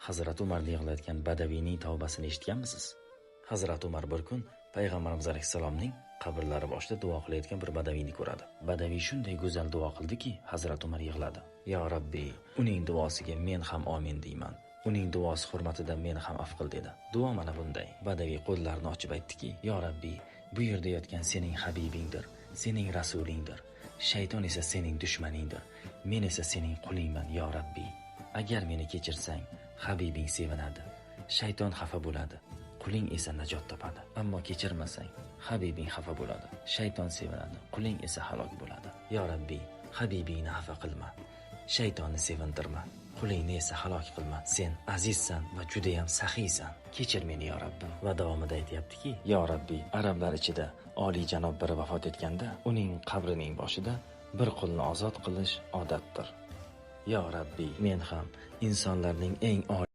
Hazrat Umarni yig'latgan badaviyning tavbasini eshitganmisiz? Hazrat Umar bir kun Payg'ambarimiz alayhissalomning qabrlari boshida duo qilayotgan bir badaviyni ko'radi. Badaviy shunday go'zal duo qildiki, Hazrat Umar yig'ladi. "Ya Rabbi, uning duosiga men ham amin deyman. Uning duosi hurmatida meni ham af qil" dedi. Duo mana bunday. Badaviy qo'llarini ochib aytdiki: "Ya Rabbi, bu yerda yotgan sening habibingdir, sening rasulingdir. Shayton esa sening dushmaningdir. Men esa sening qulingman, ya Rabbi. Agar meni kechirsang, habibing sevinadi. Shayton xafa bo'ladi. Quling esa najot topadi. Ammo kechirmasang, habibing xafa bo'ladi. Shayton sevinadi, quling esa halok bo'ladi. Ya Rabbi, habibingni xafa qilma. Shaytonni sevintirma. Qulingni esa halok qilma. Sen azizsan va judayam saxiysan. Kechir meni, ya Rabbim." Va davomida aytayaptiki: "Ya Rabbi, arablar ichida oliy janob biri vafot etganda, uning qabrining boshida bir qulni ozod qilish odatdir. Ya Rabbi, men ham insonlarning eng oliy